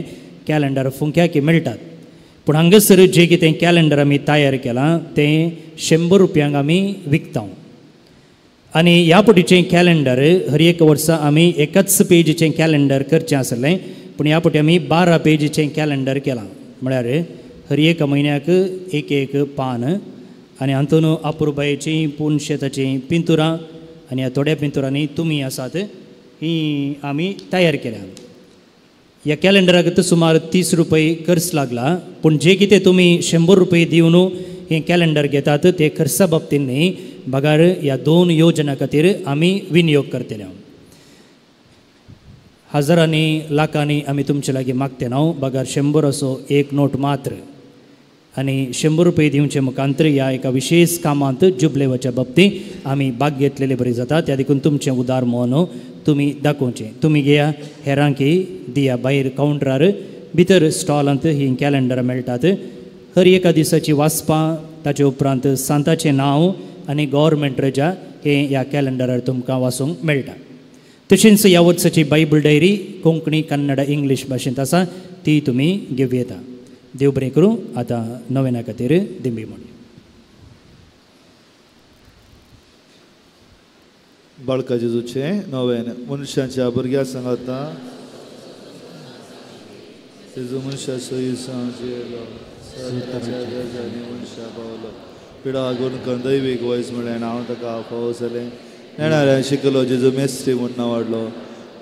[SPEAKER 6] कॅलेंडर फुंक्याकी मेळटात. पूण हांगासर जें कितें कॅलेंडर आमी तयार केलां तें 100 रुपयांक आमी विकता. आनी ह्या पटीचें कॅलेंडर हर एक वर्सा आमी एकाच पेजीचें कॅलेंडर करचें आसलें, पूण ह्या पटी आमी 12 पेजीचें कॅलेंडर केलां. म्हळ्यार हर एका म्हयन्याक एक एक पान आनी हातून अपुरबायेचीं पुनशेताचीं पिंतुरां आनी ह्या थोड्या पिंतुरांनी तुमी आसात ही आमी तयार केल्या. ह्या कॅलेंडराक सुमार 30 रुपये खर्च लागला, पूण जे कितें तुमी 100 रुपये दिवन हें कॅलेंडर घेतात ते खर्चा बाबतीन न्ही, बगार ह्या 2 योजना खातीर आमी विनियोग करतले. हजारांनी लाखांनी आमी तुमचे लागीं मागते न्हू, बगार 100 असो एक नोट मात्र आनी 100 रुपये दिवचे मुखांतर ह्या एका विशेष कामांत जुबलेवाच्या बाबतींत आमी भाग घेतलेले बरी जाता. त्या देखून तुमचें उदार मन तुमी दाखोवचें. तुमी घेया, हेरांकी दिया. भायर कावंटरार भितर स्टॉलांत हीं कॅलेंडरां मेळटात. हर एका दिसाची वाचपां, ताचे उपरांत सांताचें नांव आनी गव्हर्मेंट रजा हें ह्या कॅलेंडरार तुमकां वाचूंक मेळटा. तशेंच ह्या वर्साची Bible diary Konkani, Kannada, English भाशेंत आसा, ती तुमी घेवं येता. देव बरें करूं. आतां नोवेना खातीर दिंबी म्हणया.
[SPEAKER 2] बाळका जेजूचें नोवेन. मनशाच्या भुरग्या सांगाता जेजू मनशा जियेलो, मनशा पावलो, पिडा गुण दैवीक वयस म्हळ्ळें हांव ताका फावो जालें. नेणाऱ्यान शिकलो जेजू मेस्त्री म्हूण नांवाडलो.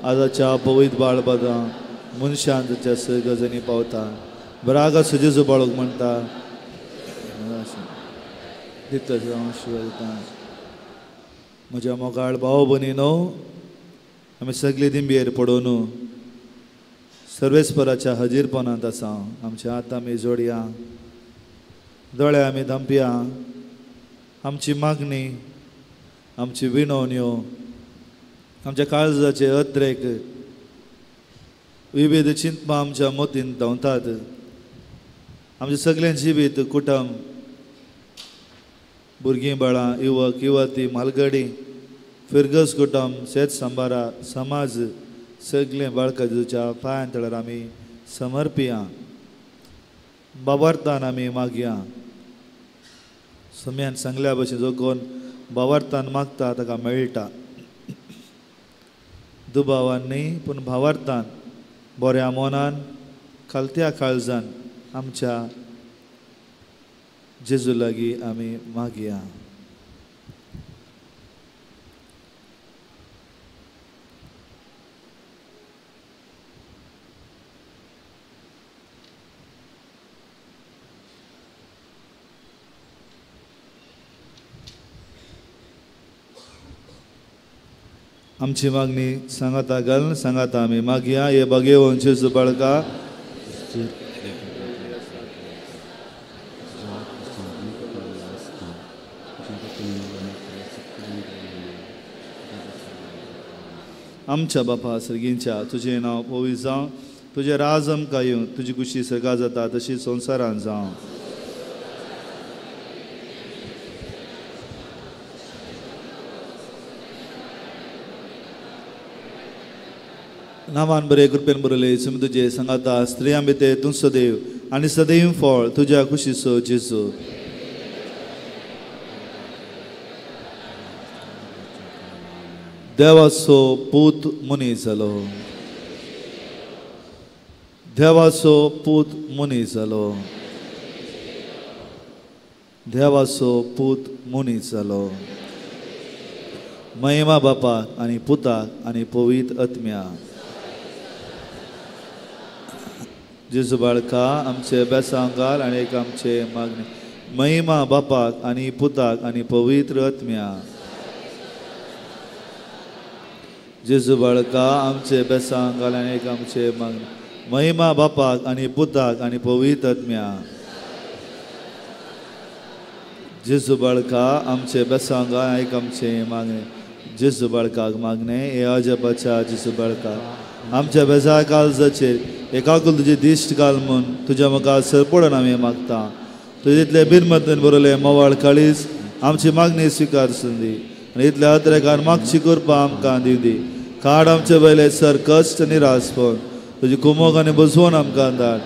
[SPEAKER 2] आतांच्या पवित्र बाळ बादां मनशान ताच्या गजांनी पावता. बराग आसा जेजू बाळूक म्हणटा तितलो हांव शिवाय दिता. म्हज्या मोगाळ भाव भयणीनो, आमी सगळीं दिंबयेर पडोवन सर्वेस्पराच्या हजीरपणांत आसा. आमचे हात आमी जोडया, दोळे आमी धांपया. आमची मागणी, आमची विनवण्यो, आमच्या काळजाचे अद्रेक विविध चिंतपां आमच्या मतीन धांवतात. आमचें सगळें जिवीत, कुटुंब, भुरगीं बाळां, युवक युवती, म्हालगडी, फिरगज कुटुंब, शेत सांबारा, समाज, सगळें बाळका जेजूच्या पांयां तळार आमी समर्पिया. बाबार्थान आमी मागया. सम्यान सांगल्या भशेन जो कोण भावार्थान मागता ताका मेळटा. दुबावान न्ही, पूण भावार्थान, बऱ्या मनान, खालत्या काळजान आमच्या जेजू लागीं आमी मागया. आमची मागणी सांगाता घालून सांगाता आमी मागया हे बागेवन जेजू बाळका आमच्या बापा सर्गींच्या तुजें नांव पवित्र जावं, तुजें राज आमकां येवं, तुजी खुशी सर्गा जाता तशी संवसारान जावं. नांवान बरें कृपेन बरयलें सुमी तुजें सांगाता स्त्रियां भितर तूं सदैव आनी सदैव फळ तुज्या खुशीचो जेजू. देवाचो पूत मनीस जालो, देवाचो पूत मनीस जालो, देवाचो पूत मनीस जालो. महिमा बापाक आनी पुताक आनी पवित्र आत्म्या. जेजू बाळका आमचे बेसांव घाल आनी एक आमचे मागणे. महिमा बापाक आनी पुताक आनी पवित्र आत्म्या. जेजू बाळका आमचे बेसांव घाल आनी एक आमचे मागणे. महिमा बापाक आनी पुताक आनी पवित्र आत्म्या. जेजू बाळका आमचे बेसांव घाल आनी एक आमचे मागणे. जेजू बाळकाक मागणे हे अजपाच्या जेजू बाळका आमच्या बेजार काळजाचेर एकाकुल तुजी दिश्ट घाल म्हूण तुज्या मुखार सरपडून आमी मागता. तुजे इतले बिरमतीन बरयलें मोवाळ काळीज आमची मागणी स्विकार संदी आनी इतल्या अत्रेकार मागची करपा आमकां दिवदी. काड आमचे वयले सर कश्ट निरासपण तुजी कुमोक आनी बसवण आमकां धाड.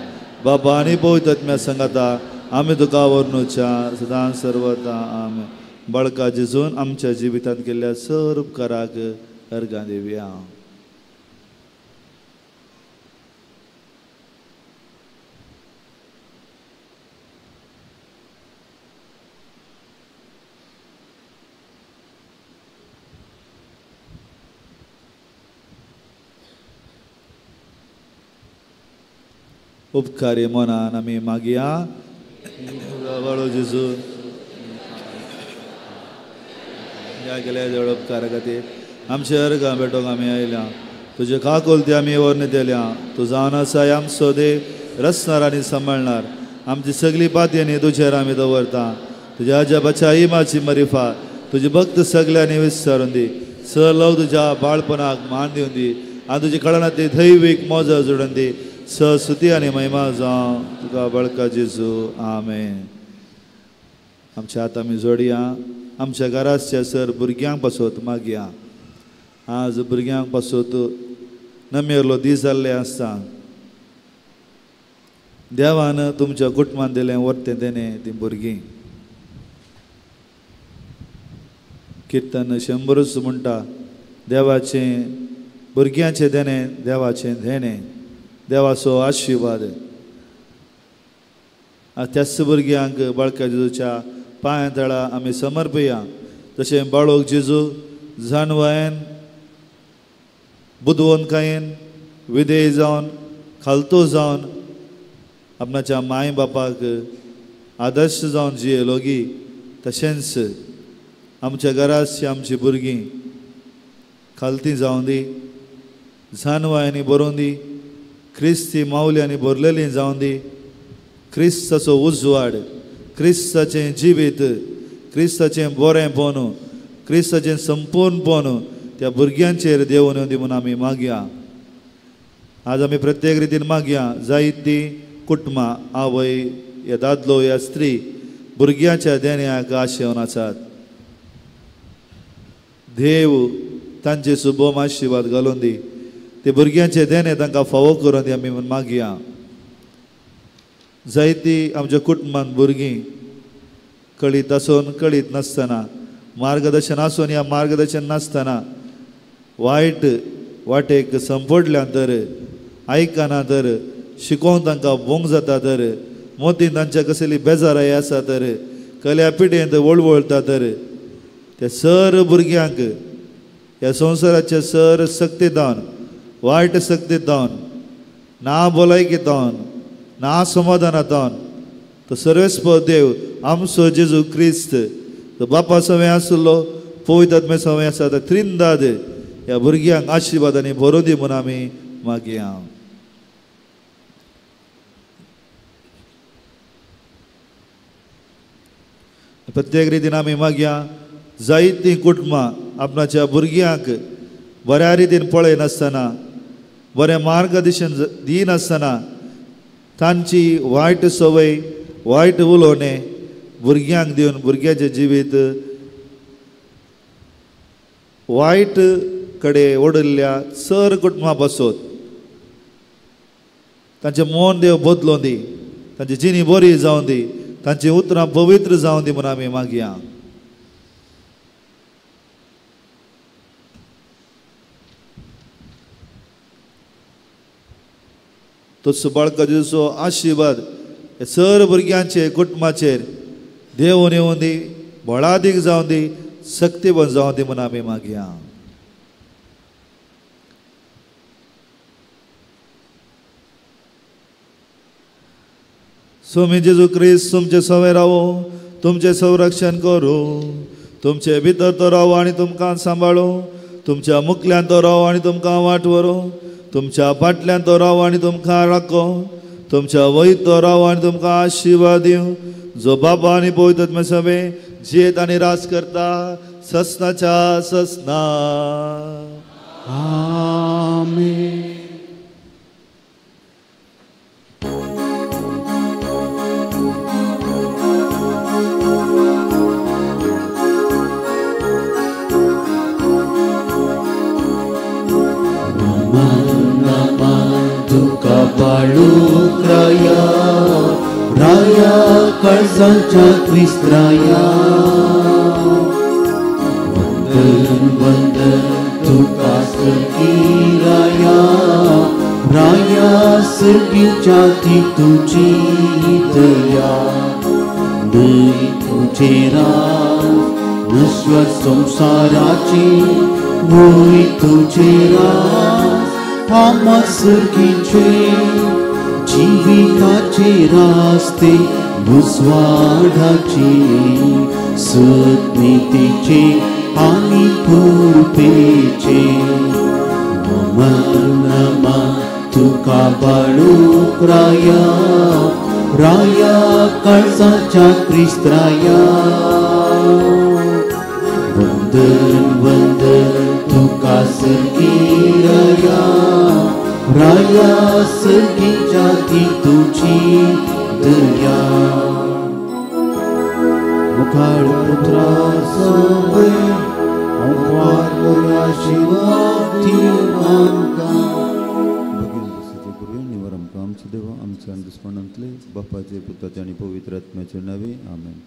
[SPEAKER 2] बाबा आनी पवित्र आत्म्या सांगाता आमी तुका वर्णुच्या सदां सर्वता. आमी बाळका जेजून आमच्या जिवितांत केल्ल्या सर उपकाराक अर्गां दिवया. उपकारी मनान आमी मागया वाळो जेजू ह्या गेल्या देवळ उपकारा खातीर आमचे अर्गां भेटोंक आमी आयल्या. तुजे काकोलती आमी वर्ण दिल्या. तूं जावन आसा आमचो देव रचणार आनी सांबाळणार. आमची सगळी पातयेनी तुजेर आमी दवरता. तुज्या अजापाच्या इमाची मरिफा तुजी भक्त सगल्यांनी विस्तारून दी. सलव तुज्या बाळपणाक मान दिवन दी आनी तुजी कळना ती दैवीक मोजा जोडून दी. स्तुती आनी महिमा जावं तुका बळका जेजू. आमेन. आमच्या हात आमी जोडया. आमच्या घराच्या सर भुरग्यांक पासत मागया. आज भुरग्यांक पासत नमेरलो दीस जाल्ले आसता. देवान तुमच्या कुटुंबान दिलें वर्तें तेणें तीं भुरगीं. किर्तन 100 म्हणटा देवाचें भुरग्यांचें देणें देवाचें देणें देवाचो आशिर्वाद. त्याच भुरग्यांक बाळका जेजूच्या पांया तळा आमी समर्पया. तशें बाळोक जेजू जाणवायेन बुदवंतकायेन विधेय जावन खालतो जावन आपणाच्या माय बापाक आदर्श जावन जियेलोगी. तशेंच आमच्या घराची आमची भुरगीं खालती जावन दी, जाणवायांनी बरोवन दी, क्रिस्ती मावल्यांनी भरलेलीं जावन दी. क्रिस्ताचो उजवाड, क्रिस्ताचें जिवीत, क्रिस्ताचें बरेंपण, क्रिस्ताचें संपूर्णपण त्या भुरग्यांचेर देवून येवं दी म्हूण आमी मागया. आज आमी प्रत्येक रितीन मागया. जायतीं कुटुंबां आवय या दादलो या स्त्री भुरग्यांच्या देण्याक आशेवन आसात. देव तांचे सुबोम आशिर्वाद घालून दी. ते भुरग्यांचे देणें तांकां फावो करून दी आमी म्हूण मागया. जायती आमच्या कुटुंबांत भुरगीं कळीत आसून कळीत नासतना, मार्गदर्शन आसून या मार्गदर्शन नासतना वायट वाटेक संपडल्यान तर, आयकना तर, शिकोवंक तांकां बोंग जाता तर, मोतीन तांच्या कसली बेजाराय आसा तर, कल्या पिठयेंत वळवळटा तर, त्या सर भुरग्यांक ह्या संवसाराच्या सर सक्ती जावन, वायट सक्ती जावन, ना भलायकी जावन, ना समाधाना जावन तो सर्वेस्पर देव आमचो जेजू क्रिस्त तो बापा सवय आसलो, पवित्र आत्मे सवय आसा, त्रिंदाद ह्या भुरग्यांक आशिर्वादांनी भरून दी म्हूण आमी मागया. प्रत्येक रितीन आमी मागया जायतीं कुटुंबां आपणाच्या भुरग्यांक बऱ्या रितीन पळयनासतना बरें मार्गदर्शन दिनासतना तांची वायट संवय वायट उलोवणें भुरग्यांक दिवन भुरग्याचें जिवीत वायट कडेन ओडिल्ल्या चड कुटुंबां बसत तांचें मन देव बदलून दी, तांची जिणी बरी जावन दी, तांची उतरां पवित्र जावन दी म्हूण आमी मागया. तोच बाळका जेजूचो आशिर्वाद चड भुरग्यांचेर कुटुंबाचेर देवून येवून दी, बळादीक जावन दी, शक्तिवंत जावन दी म्हूण आमी मागया. स्वामी जेजू क्रिस्त तुमचे सवे रावो, तुमचें संरक्षण करूं, तुमचे भितर तो रावो आनी तुमकां सांबाळू, तुमच्या मुखल्यान तो रावो आनी तुमकां वाट व्हरूं, तुमच्या फाटल्यान तो रावो आनी तुमकां राखो, तुमच्या वयर तो रावो आनी तुमकां आशिर्वाद दिवं, जो बाबा आनी पवित्र आत्म्या सवे जियेत आनी राज करता ससनाच्या ससना.
[SPEAKER 1] आमेन. बाळूक राया राया काळजाच्या क्रिस्त्राया, वंदन वंदन तुका सर्गी राया राया सर्गीच्या ती तुजी दया, न्हय तुजे राज नश्वर संवसाराची, वय तुजे राज आमा सर्गीचे, जिविताचे रास्ते उजवाडाचे, सतनितीचे आनी कृपेचे. नमन नमन तुका बाळूक राया राया काळजाच्या क्रिस्त्राया, वंदन वंदन तुका सर्गी राया राया सर्गीच्या ती तुजी दया. मुखाळ पुत्रा सवे ओंकार
[SPEAKER 7] निवार आमकां आमचे देवा आमच्या दुस्मानांतले बापाचे पुताचे आनी पवित्र आत्म्याचे नावे आमेन.